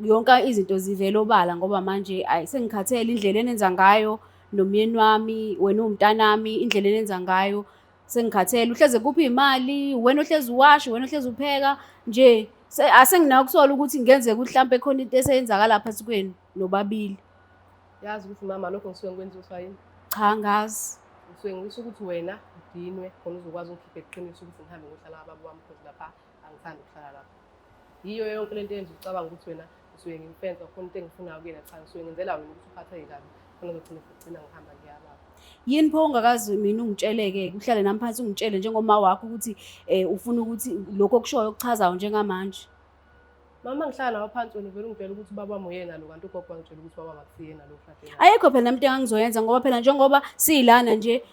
Yonke izinto zivele obala ngoba manje ayi sengikhathele indlela enenza ngayo nomyeni wami, wena uwumntanami, indlela enenza ngayo sengikhathele. Uhleze kuphi iy'mali, wena ohlezi uwasha, wena ohlezi upheka nje. Asenginakusola ukuthi kungenzeka ukuthi hlampe khona into eseyenzakala phakathi kwenu nobabili. Yazi ukuthi mama lokho ngisuke ngikwenza yini? Cha, angazi. Ngisuke ngifisa ukuthi wena udinwe khona uzokwazi ungikhiphe iqiniso ukuthi ngihambe ngohlala kababa wami because lapha angithandi ukuhlala lapha. Yiyo yonke lento eyenza ucabanga ukuthi wena ngisuke ngimfensa khona into engifunayo kuyena, cha ngisuke ngenzela wena ukuthi uphatheke kabi khona ngizogcina sekugcina ngihamba ngiyababa. Yini pho ungakazi mina ungitsheleke, uhlale nami phansi ungitshele njengoma wakho ukuthi ufuna ukuthi lokho okushoyo okuchazayo njengamanje? Mama ngihlala nawe phansi wena uvele ungitshela ukuthi ubaba wami uyena lo, kanti ugogo wangitshela ukuthi ubaba akusiyena lo oshade naye. Ayikho phela nami into engangizoyenza ngoba phela njengoba siyilana nje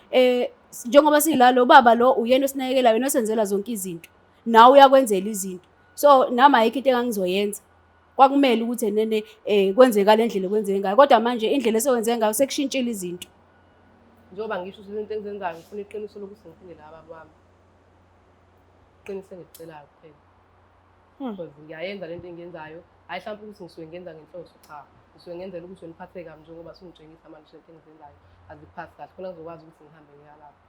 njengoba siyila lo baba lo uyena osinakekelayo, uyena osenzela zonke izinto. Nawe uyakwenzela izinto. So nami ayikho into engangizoyenza. Kwakumele ukuthi nene kwenzeka le ndlela okwenzeke ngayo, kodwa manje indlela esewenze ngayo sekushintshile izinto. Njengoba ngisho ukuthi izinto engizenzayo ngifuna iqiniso lokuthi ngiphinde la baba wami. Iqiniso engikucelayo kuphela. Because ngiyayenza lento engiyenzayo, hhayi mhlawumbe ukuthi ngisuke ngiyenza ngenhloso, cha. Ngisuke ngenzela ukuthi wena uphatheke kabi njengoba sungitshengisa manje lento engizenzayo azikuphathi kahle, khona ngizokwazi ukuthi ngihambe ngiyalapha.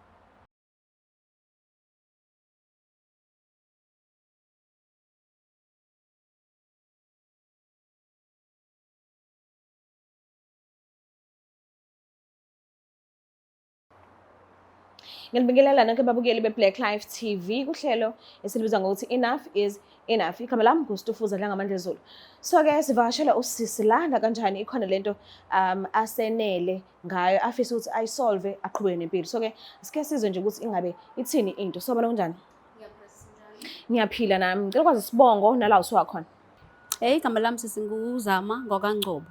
Ngiyanibingelela nonke babukeli be-Black Life TV kuhlelo esilibiza ngokuthi Enough is Enough. Igama lami nguStufuza Dlangamandla Zulu. So-ke sivakashela usisi la nakanjani ikhona lento asenele ngayo afisa ukuthi ayisolve aqhubeke nempilo. So-ke sike sizwe nje ukuthi ingabe ithini into. Sobona kunjani? Ngiyaphila nami. Ngicela ukwazi isibongo nala usuka khona. Igama lami sisi nguZama ngwakaNgcobo.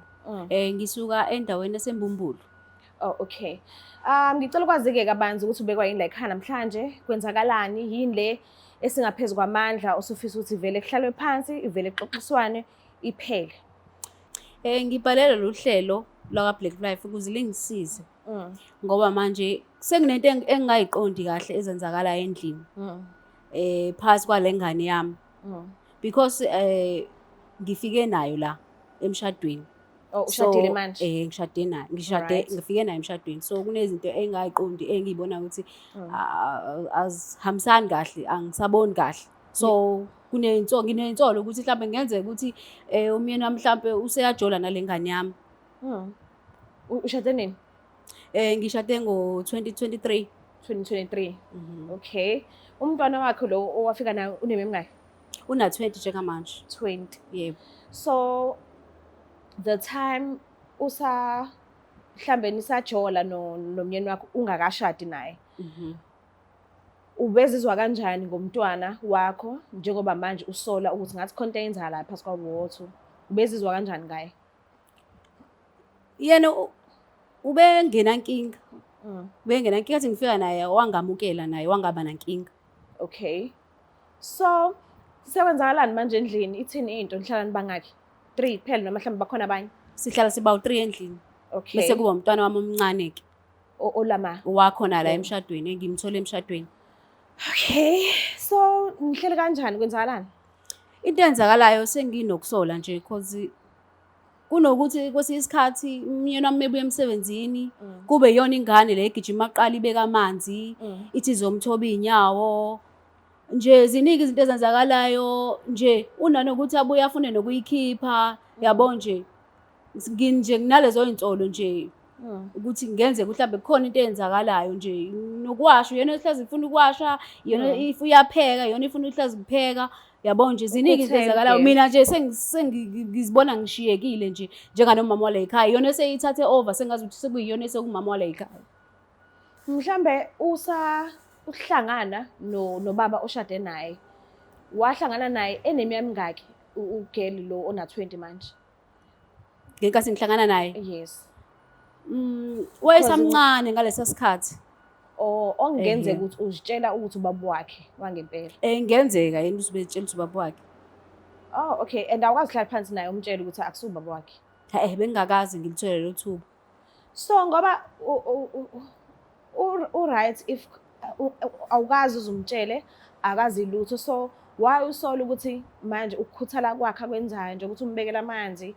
Ngisuka endaweni yaseMbumbulu. Oh, okay. Ngicela ukwazi-ke kabanzi ukuthi ubekwa yini la ekhaya namhlanje, kwenzakalani, yini le esingaphezu kwamandla osufisa ukuthi ivele kuhlalwe phansi, ivele kuxoxiswane, iphele. Ngibhalele lolu hlelo lwaka Black Life ukuze lingisize. Ngoba manje senginento engingayiqondi kahle ezenzakalayo endlini. Phakathi kwale ngane yami. Because ngifike nayo la emshadweni. Oh, ushadile manje? Ngishade naye. Ngifike naye emshadweni. So kunezinto engingayiqondi engiyibona ukuthi azihambisani kahle, angisaboni kahle. So nginey'nsolo ukuthi mhlambe kungenzeka ukuthi umyeni wami mhlambe useyajola nale ngane yami. Ushade nini? Ngishade ngo-2023. 2023. Okay. Umntwana wakhe lo owafika naye uneminyaka? Una 20 njengamanje. 20. Yebo. So the time usa mhlambe nisajola nomyeni wakho ungakashadi naye. Ubezizwa kanjani ngomntwana wakho njengoba manje usola ukuthi ngathi khona into eyenzakalayo phakathi kwabo wothu? Ubezizwa kanjani ngaye? Yena ubengenankinga. Ubengenankinga, athi ngifika naye wangamukela naye wangaba nankinga. Okay. So sekwenzakalani manje endlini? Ithini into? Nihlala nibangaki? 3 kuphela noma mhlawumbe bakhona abanye? Sihlala siba u3 endlini. Okay. Bese kuba umntwana wami omncane ke. Olama. Wakhona la emshadweni, engimthole emshadweni. Okay. So nihlele kanjani, kwenzakalani? Into eyenzakalayo senginokusola nje because kunokuthi kwesinye isikhathi umyeni wami ebuya emsebenzini kube iyona ingane le egijima aqala ibeka amanzi, ithi izomthoba iy'nyawo. Nje ziningi izinto ezenzakalayo nje, unanokuthi abuye afune nokuyikhipha, yabo nje. Nje nginalezo y'nsolo nje ukuthi kungenzeka mhlawumbe kukhona into eyenzakalayo nje, nokuwasha uyena ohlezi ufuna ukuwasha, yena if uyapheka, yona ifuna uhlezi kupheka, yabo nje ziningi izinto Ukhuthele. ezenzakalayo. Mina nje ngizibona ngishiyekile nje njenganomama wala ekhaya, iyona eseyithathe over, sengazi ukuthi sekuyiyona esekumama wala ekhaya. Mhlambe uhlangana nobaba oshade naye, wahlangana naye eneminyaka emingaki ugirl lo ona 20 manje? Ngenkathi ngihlangana naye? Yes. Wayesamncane ngalesa sikhathi. Oh, okungenzeka ukuthi uzitshela ukuthi ubaba wakhe wangempela. Kungenzeka yena ukuthi ubetshela ukuthi ubaba wakhe. Oh, okay. And awukwazi ukuhlala phansi naye umtshele ukuthi akusiwo ubaba wakhe? Bengingakaze ngilithole lelo thuba. So ngoba u-right if awukazi uzumtshele, akazi lutho. So Why usola ukuthi manje ukukhuthala kwakhe akwenzayo nje ukuthi umbekela amanzi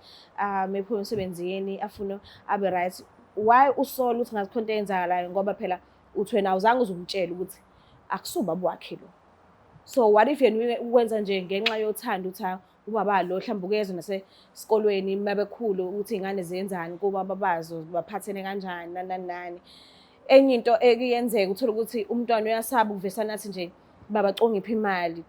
ephuma emsebenzini afune abe right. Why usola ukuthi ngazi khona into eyenzakalayo ngoba phela uthi wena awuzange uzumtshela ukuthi akusubaba wakhe lo. So what if yena ukwenza nje ngenxa yothando ukuthi ubaba lo mhlawumbe ukuyezwa nasesikolweni mabekhulu ukuthi iy'ngane ziyenzani kobaba bazo baphathene kanjani nani nani nani. Enye into ekuyenzeka uthole ukuthi umntwana uyasaba ukuvesana athi nje baba congiphi imali,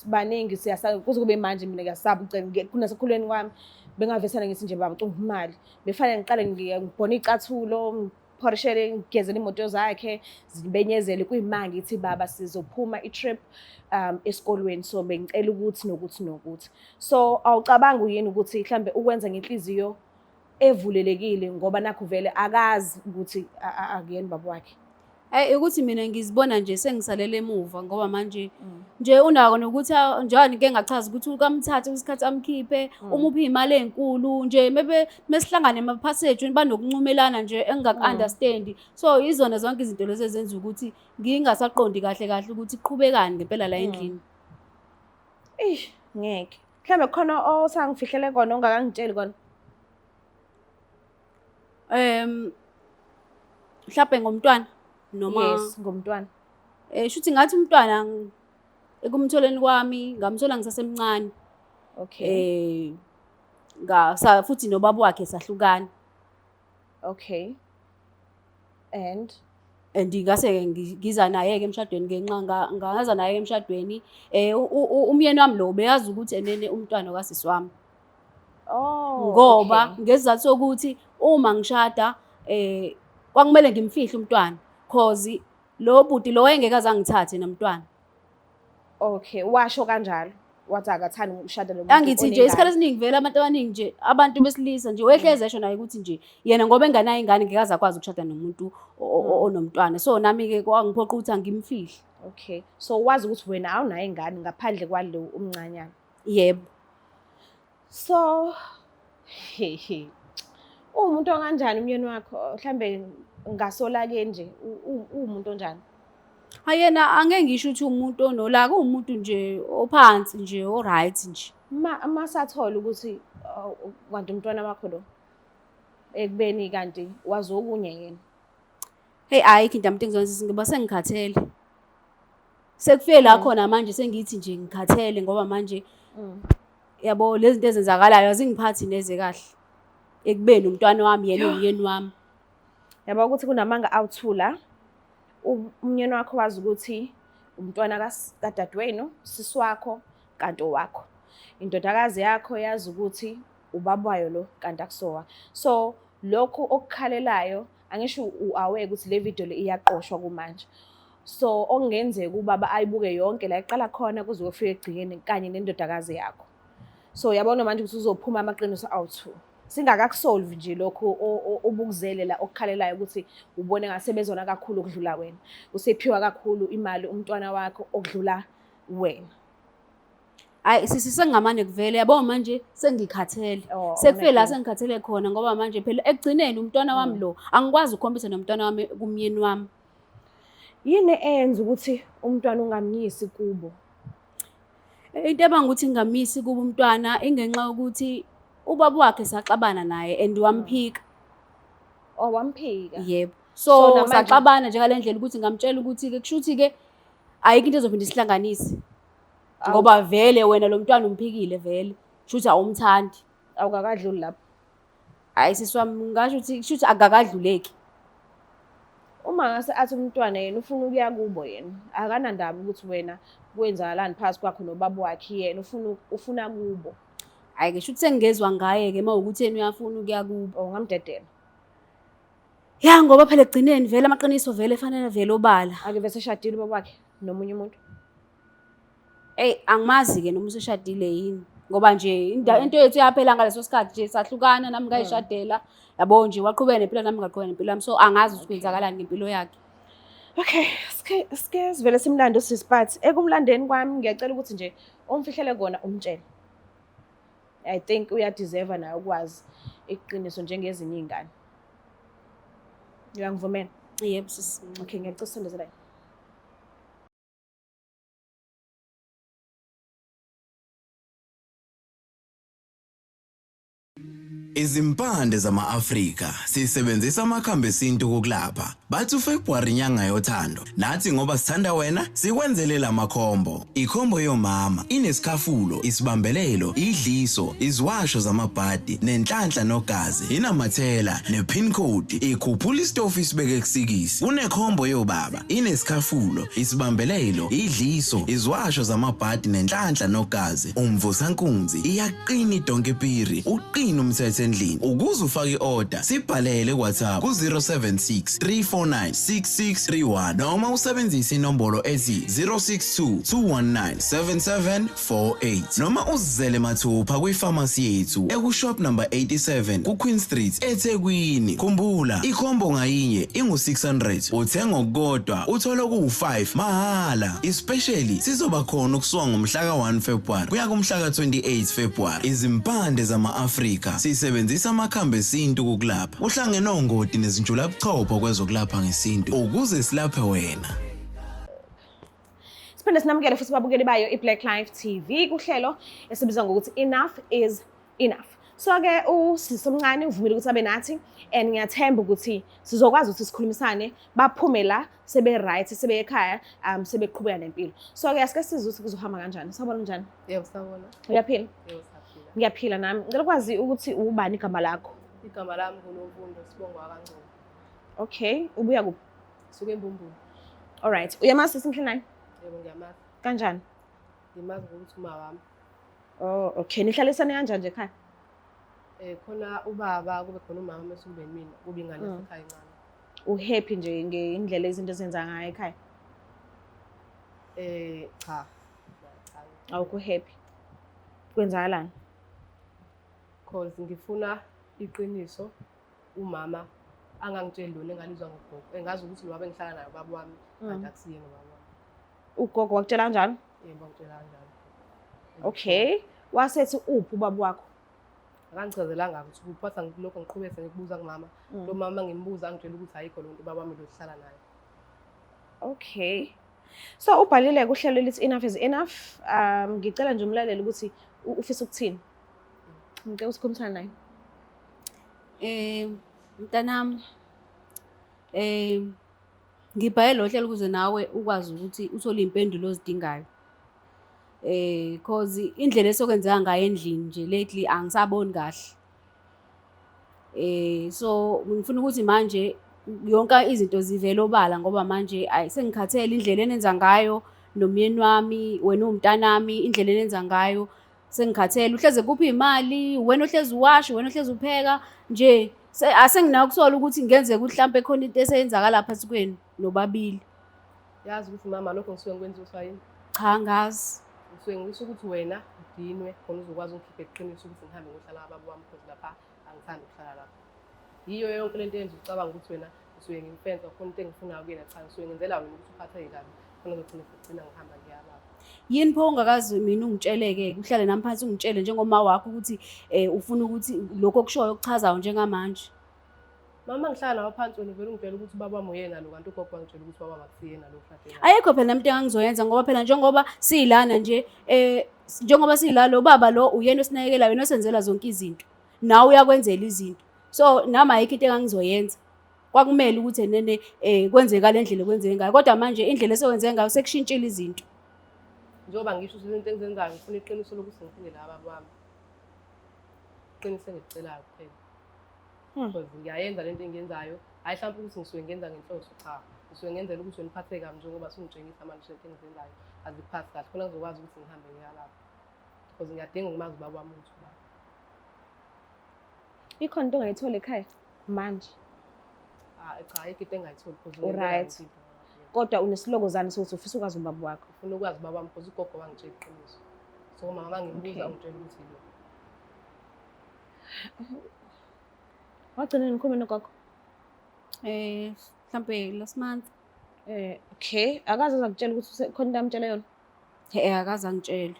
baningi siyasaba kuze kube manje mina ngiyasaba ukucela kunasekukhuleni kwami bengavesana ngithi nje baba congiphi imali, befanele ngiqale ngibhone iy'cathulo phorishele ngigezele imoto zakhe zibenyezele kuyima ngithi baba sizophuma i-trip esikolweni so bengicela ukuthi nokuthi nokuthi. So awucabangi yini ukuthi mhlambe ukwenza ngenhliziyo evulelekile ngoba nakhu vele akazi ukuthi akuyena baba wakhe? Hhayi ukuthi mina ngizibona nje sengisalele emuva ngoba manje nje unako nokuthi njengoba ngike ngachaza ukuthi ukamthathe isikhathi amkhiphe umuphe iy'mali ey'nkulu nje mebe mesihlangane emaphasejini banokuncumelana nje engingaku-understand. So izona zonke izinto lezi ezenza ukuthi ngingasaqondi kahle kahle ukuthi kuqhubekani ngempela la endlini. Eish, ngeke. Mhlawumbe khona osangifihlele kona ongakangitsheli kona. Mhlawumbe ngomntwana noma Yes, ngomntwana. Shuthi ngathi umntwana ekumtholeni kwami ngamthola ngisasemncane. Okay. Futhi nobaba wakhe sahlukana. Okay. And And ngase ngiza naye-ke emshadweni ngenxa ngaza naye emshadweni. Umyeni wami lo beyazi ukuthi enene umntwana kasisi wami. Oh, Ngoba okay. ngesizathu sokuthi uma ngishada kwakumele ngimfihle umntwana cause lo bhuti lo wayengeke aze angithathe nomntwana. Okay, washo kanjalo. Wathi akathandi ukushada nomuntu Angithi nje isikhathi onengane. esiningi vele abantu abaningi nje abantu besilisa nje wehleze esho naye ukuthi nje yena ngoba enganayo ingane ngeke aze akwazi ukushada nomuntu onomntwana. So nami-ke kwangiphoqa ukuthi angimfihle. Okay. So wazi ukuthi wena awunayo ingane ngaphandle kwalo umncanyana. Yebo. So he he. Uwumuntu okanjani umyeni wakho? Mhlambe ngasola-ke nje uwumuntu onjani? Hayi yena angeke ngisho ukuthi uwumuntu onolaka, uwumuntu nje ophansi nje, o-right nje. Masathola ukuthi kanti umntwana wakho lo ekubeni kanti wazi okunye yena. Hey, ayikho into yami engizokwenza ngoba sengikhathele. Sekufike la khona manje sengithi nje ngikhathele ngoba manje yabo lezi zinto ezenzakalayo azingiphathi neze kahle. Ekubeni umntwana wami yena umyeni wami. Yabo ukuthi kunamanga awuthula. Umyeni wakho wazi ukuthi umntwana kadadewenu, sisi wakho, kanti owakho. Indodakazi yakho yazi ukuthi ubaba wayo lo kanti akusowa. So lokhu okukhalelayo angisho u-aware ukuthi le video le iyaqoshwa kumanje. So okungenzeka ubaba ayibuke yonke la iqala khona kuze kuyofika ekugcineni kanye nendodakazi yakho. So yabona manje ukuthi uzophuma amaqiniso awu-2. Singakakusolve nje lokhu obukuzele la okukhalelayo ukuthi ubone ngasebezona kakhulu okudlula wena. Usephiwa kakhulu imali umntwana wakho okudlula wena. Hayi sisi sengingamane kuvele yabo manje sengikhathele. Oh, Sekufike la awunankinga. sengikhathele khona ngoba manje phela ekugcineni umntwana wami lo angikwazi ukukhombisa nomntwana wami kumyeni wami. Yini eyenza ukuthi umntwana ungamyisi kubo? Into ebanga ukuthi ngingamyisi kubo umntwana ingenxa yokuthi ubaba wakhe saxabana naye and wamphika. Oh, wamphika. Yebo. So So namanje saxabana nje ngale ndlela ukuthi ngamtshela ukuthi-ke kusho ukuthi-ke ayikho into ezophinda isihlanganise. Ngoba vele wena lo mntwana umphikile vele. Kusho ukuthi awumthandi. Awukakadluli lapho. Hayi sisi wami ngasho ukuthi kusho ukuthi akakadluleki. Uma ngase athi umntwana yena ufuna ukuya kubo yena, akanandaba ukuthi wena kwenzakalani phakathi kwakho nobaba wakhe yena ufuna kubo. Hhayi ke shuthi sengingezwa ngaye-ke uma wukuthi yena uyafuna ukuya kubo. Oh, ungamdedela. Ya ngoba phela ekugcineni vele amaqiniso vele fanele vele obala. Ake vese eshadile ubaba wakhe nomunye umuntu. Eyi angimazi-ke noma useshadile yini. Ngoba nje into yethu yaphela ngaleso sikhathi nje sahlukana nami ngayishadela. Yabo nje waqhubeka nempilo nami ngaqhubeka nempilo yami. So angazi ukuthi kwenzakalani ngempilo yakhe. Okay, sike sivele simlande usisi but ekumlandeni kwami ngiyacela ukuthi nje umfihlele kona umtshele. I think uyadeserve naye ukwazi iqiniso njengezinye iy'ngane. Uyangivumela? Yebo sisi. Okay, ngiyacela usondeze la. Izimpande zama-Afrika sisebenzisa amakhambi esintu ukulapha. Bathi uFebruary inyanga yothando. Nathi ngoba sithanda wena sikwenzele lamakhombo. Ikhombo yomama inesikhafulo, isibambelelo, idliso, iziwasho zamabhadi, nenhlanhla nogazi, inamathela nepin code, ikhuphula isitofu isibeke kusikisi. Kunekhombo yobaba inesikhafulo, isibambelelo, idliso, iziwasho zamabhadi nenhlanhla nogazi, umvusankunzi, iyaqina idonke piri, uqina umthetho endlini. Ukuze ufake i-order, sibhalele ku-WhatsApp ku-076 349 6631 noma usebenzise inombolo ethi 062 219 7748 noma uzizele mathupha kwifamasi yethu ekushop number 87 ku-Queen Street eThekwini. Khumbula, ikhombo ngayinye ingu-600, uthenga okukodwa uthole okuwu-5 mahhala. Especially sizoba khona ukusuka ngomhla ka-1 February kuya kumhla ka-28 February. Izimpande zama-Afrika sisebenzisa amakhambi esintu ukulapha. Uhlangene ongoti nezinjulabuchopho kwezokulapha ngesintu ukuze silaphe wena. Siphinde sinamukele futhi babukeli bayo i-Black Life TV kuhlelo esibizwa ngokuthi Enough is Enough. So-ke usisi omncane uvumile ukuthi abe nathi and ngiyathemba ukuthi sizokwazi ukuthi sikhulumisane baphume la sebe-right sebeye ekhaya sebeqhubeka nempilo. So-ke asike sizwe ukuthi kuzohamba kanjani. Sawubona, njani? Yebo, sawubona. Uyaphila? Yebo, siyaphila. Ngiyaphila nami. Ngicela ukwazi ukuthi ubani igama lakho? Igama lami nguNomfundo Sibongo wakaNgcobo. Okay, ubuya kuphi? Suke eMbumbulu. Alright. Uyamazi sisi ngihleli naye? Yebo, ngiyamazi. Kanjani? Ngimazi ngokuthi uma wami. Oh, okay. Nihlalisane kanjani nje ekhaya? Khona ubaba, kube khona umama, mase kube mina, kube ingane yasekhaya encane. U-happy nje ngendlela izinto ezenza ngayo ekhaya? Cha. Cha. Awukho happy. Kwenzakalani? Cause ngifuna iqiniso, umama angangitsheli lona engalizwa ngogogo. Engazi ukuthi lo baba engihlala naye ubaba wami, kanti akusiyena ubaba wami. Ugogo wakutshela kanjalo? Yebo, wangitshela kanjalo. Okay. Wasethi uphi ubaba wakho? Akangichazelanga ukuthi kuphi, wathi angilokhu ngiqhubeke ngikubuza kumama. Lo mama ngimbuza angitshela ukuthi ayikho lo nto, ubaba wami lo sihlala naye. Okay. So ubhalile kuhlelo lithi Enough is Enough. Ngicela nje umlaleli ukuthi ufisa ukuthini. Ngicela usikhulumisane naye. Mntanami, ngibhale lo hlelo ukuze nawe ukwazi ukuthi uthole iy'mpendulo ozidingayo. Cause indlela esokwenzeka ngayo endlini nje lately angisaboni kahle. So ngifuna ukuthi manje yonke izinto zivele obala ngoba manje ayi sengikhathele indlela enenza ngayo nomyeni wami, wena uwumntanami, indlela enenza ngayo sengikhathele. Uhleze kuphi imali, wena ohlezi uwasha, wena ohlezi upheka nje. Asenginako ukusola ukuthi kungenzeka ukuthi mhlampe khona into eseyenzakala phakathi kwenu nobabili. Yazi ukuthi mama lokho ngisuke ngikwenza yini? Cha, angazi. Ngisuke ngisho ukuthi wena udinwe khona uzokwazi ungikhiphe iqiniso ukuthi ngihambe ngiyohlala kababa wami, because lapha angithandi ukuhlala lapha. Yiyo yonke lento eyenza ucabanga ukuthi wena ngisuke ngimfensa khona into engifunayo kuyena. Cha, ngisuke ngenzela wena ukuthi uphatheke kabi khona ngizogcina sekugcina ngihamba ngiya baba. Yini pho ungakazi mina ungitsheleke, uhlale nami phansi ungitshele njengoma wakho ukuthi ufuna ukuthi lokho okushoyo okuchazayo njengamanje? Mama, ngihlala nawe phansi wena uvele ungitshela ukuthi ubaba wami uyena lo, kanti ugogo wangitshela ukuthi ubaba wami akusiyena lo oshade naye. Ayikho phela nami into engangizoyenza ngoba phela njengoba siyilana nje, njengoba siyila lo baba lo uyena osinakekelayo, yena osenzela zonke izinto. Nawe uyakwenzela izinto. So nami ayikho into engangizoyenza. Kwakumele ukuthi nene kwenzeka le ndlela okwenzeke ngayo, kodwa manje indlela esekwenzeke ngayo sekushintshile izinto. Njengoba ngisho ukuthi izinto engizenzayo ngifuna iqiniso lokuthi ngiphinde la baba wami. Iqiniso engikucelayo kuphela. Because ngiyayenza lento engiyenzayo, hhayi mhlawumpe ukuthi ngisuke ngenza ngenhloso, cha. Ngisuke ngenzela ukuthi wena uphatheke kabi njengoba usungitshengisa manje lento engizenzayo azikuphathi kahle, khona ngizokwazi ukuthi ngihambe ngiya lapho. Because ngiyadinga ukumazi ubaba wami ukuthi ubaba. Ikhona into ongayithola ekhaya manje? Cha, ayikho into engayitholi because Alright. ngiyenzela yonke into. Kodwa unesilokozane sokuthi ufisa ukwazi ubaba wakho? Ngifuna ukwazi ubaba wami because ugogo wangitshela iqiniso. So mama ngimbuza ungitshela ukuthi lo. Wagcina nikhulume nogogo? Mhlambe last month. Okay, akaze azakutshela ukuthi khona into amtshela yona? Akaze angitshele.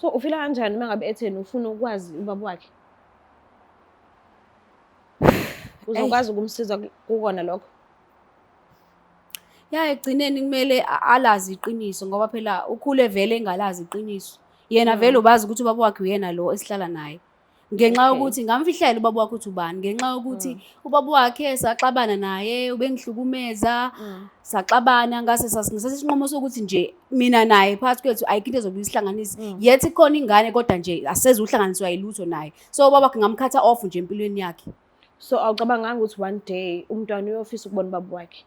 So ufila kanjani uma ngabe etheni ufuna ukwazi ubaba wakhe? Uzokwazi ukumsiza kukona lokho? Ya, ekugcineni kumele alazi iqiniso ngoba phela ukhule vele engalazi iqiniso. Yena vele ubazi ukuthi ubaba wakhe uyena lo esihlala naye. Ngenxa yokuthi ngamfihlela ubaba wakhe ukuthi ubani, ngenxa yokuthi ubaba wakhe saxabana naye, ubengihlukumeza, saxabana ngase sasithatha isinqumo sokuthi nje mina naye phakathi kwethu ayikho into ezobuye isihlanganise. Yet ikhona ingane kodwa nje asezuhlanganiswa yilutho naye. So ubaba wakhe ngamkhatha off nje empilweni yakhe. So awucabanganga ukuthi one day umntwana uyofisa ukubona ubaba wakhe?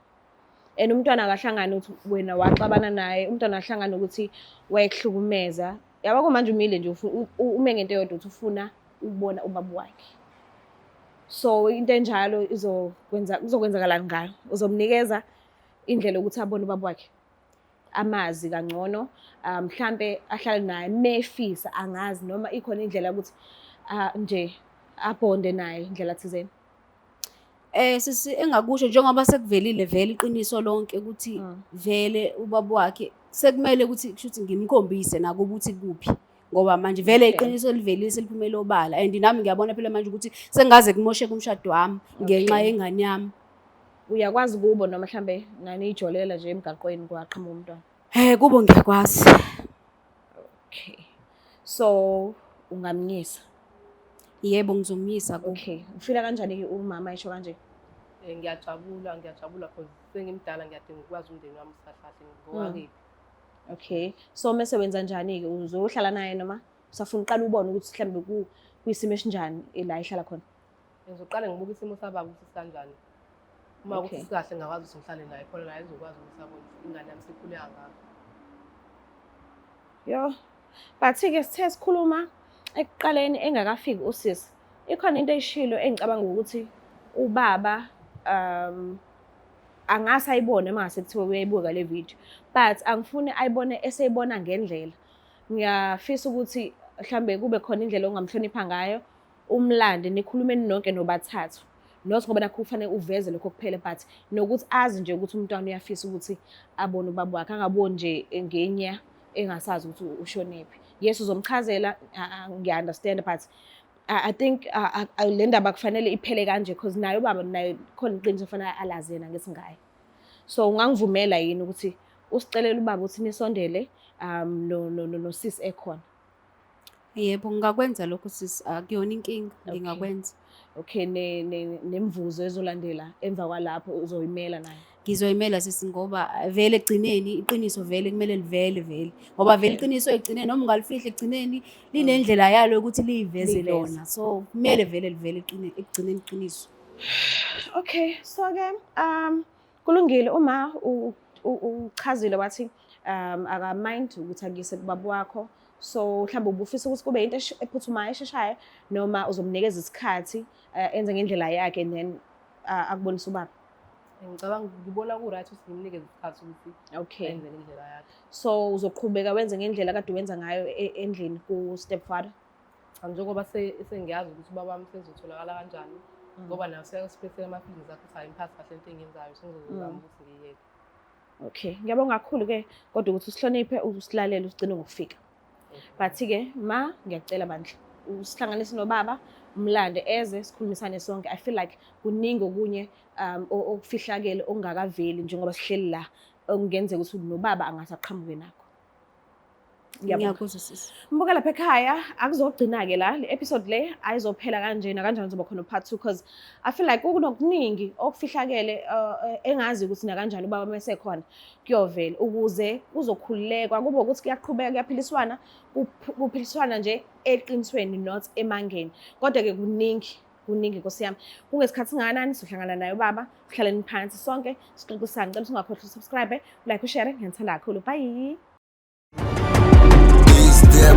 And umntwana akahlangani ukuthi wena waxabana naye, umntwana akahlangani ukuthi wayekuhlukumeza. Yabo manje umile nje ume ngento eyodwa ukuthi ufuna ukubona ubaba wakhe. So into enjalo izokwenza kuzokwenzakalani ngayo? Uzomnikeza indlela yokuthi abone ubaba wakhe, amazi kangcono, mhlambe ahlale naye mefisa, angazi noma ikhona indlela yokuthi nje abhonde naye indlela thizeni. Sisi, engakusho njengoba sekuvelile vele iqiniso lonke ukuthi vele ubaba wakhe sekumele ukuthi kushuthi ngimkhombise nakuba ukuthi kuphi, ngoba manje vele iqiniso livelile, seliphumele obala, and nami ngiyabona phela manje ukuthi sengaze kumosheke umshado wami ngenxa yengane yami. Uyakwazi kubo noma mhlambe naniyijolela nje emgaqweni kwaqhamuka umntwana? Kubo ngiyakwazi. Okay. So ungamnyisa? Yebo, ngizomyisa kubo. Okay. Ufila kanjani-ke umama esho kanje? Ngiyajabula, ngiyajabula cause sengimdala, ngiyadinga ukwazi umndeni wami usahlahle ngowakephi. Okay. So mase wenza njani-ke? Uzohlala naye noma usafuna uqala ubone ukuthi mhlambe kuyisimo esinjani la ehlala khona? Ngizoqala ngibuke isimo sababa ukuthi sikanjani. Uma ukuthi sikahle ngakwazi ukuthi ngihlale naye khona, naye ezokwazi ukuthi abone ukuthi ingane yami sikhule kangaka. Yo. But-ke sithe sikhuluma ekuqaleni engakafiki usisi, ikhona into eyishilo engicabanga ukuthi ubaba angase ayibone uma ngase kuthiwa uyayibuka le video, but angifuni ayibone eseyibona ngendlela. Ngiyafisa ukuthi mhlambe kube khona indlela ongamhlonipha ngayo, umlande nikhulume nonke nobathathu. Not ngoba nakho kufanele uveze lokho kuphela, but nokuthi azi nje ukuthi umntwana uyafisa ukuthi abone ubaba wakhe, angaboni nje ngenya engasazi ukuthi ushonephi. Yes, uzomchazela, ngiya-understand, but I think le ndaba kufanele iphele kanje because naye ubaba naye khona iqiniso kufanele alazi yena ngesingaye. So ungangivumela yini ukuthi usicelele ubaba ukuthi nisondele nosisi ekhona? Yebo, ngingakwenza lokho sisi, akuyona inkinga, ngingakwenza. Okay, nemvuzo ezolandela emva kwalapho uzoyimela nayo? Ngizoyimela sisi, ngoba vele ekugcineni iqiniso vele kumele livele vele, ngoba vele iqiniso ekugcineni noma ungalifihla ekugcineni linendlela yalo ukuthi liyiveze lona, so kumele vele livele ekugcineni iqiniso. Okay, so-ke kulungile, uma uchazile wathi aka-mind ukuthi akuyise kubaba wakho, so mhlawumbe ubufisa ukuthi kube into ephuthumayo esheshayo noma uzomnikeza isikhathi enze ngendlela yakhe and then akubonise ubaba? Ngicabanga ngibona ku-right ukuthi ngimnikeze isikhathi ukuthi enze ngendlela yakhe. So uzoqhubeka wenze ngendlela kade wenza ngayo endlini ku-stepfather? Cha, njengoba sengiyazi ukuthi ubaba wami sezotholakala kanjani, ngoba naye useyasiphethe ama-feelings akhe ukuthi ayimphathi kahle into engiyenzayo, sengizozama ukuthi ngiyeke. Okay, ngiyabonga kakhulu-ke kodwa ukuthi usihloniphe, usilalele, usigcine ngokufika. But-ke ma ngiyacela bandla, usihlanganise nobaba, umlande eze sikhulumisane sonke. I feel like kuningi okunye okufihlakele okungakaveli njengoba sihleli la, okungenzeka ukuthi nobaba angase aqhamuke nakho. Ngiyakuzwa sisi. Mbuka lapha ekhaya, akuzogcina-ke la, le episode le ayizophela kanjena, kanjani kuzoba khona part 2 because I feel like kunokuningi okufihlakele engazi ukuthi nakanjani ubaba mesekhona kuyovela ukuze kuzokhululekwa, kube ukuthi kuyaqhubeka kuyaphiliswana, kuphiliswana nje eqinisweni not emangeni. Kodwa-ke kuningi, kuningi Nkosi yami. Kungesikhathi singakanani sohlangana naye ubaba, sihlaleni phansi sonke sixoxisane. Ngicela ungakhohlwa usubscribe, like, ushare. Ngiyanithanda kakhulu. Bye. It's the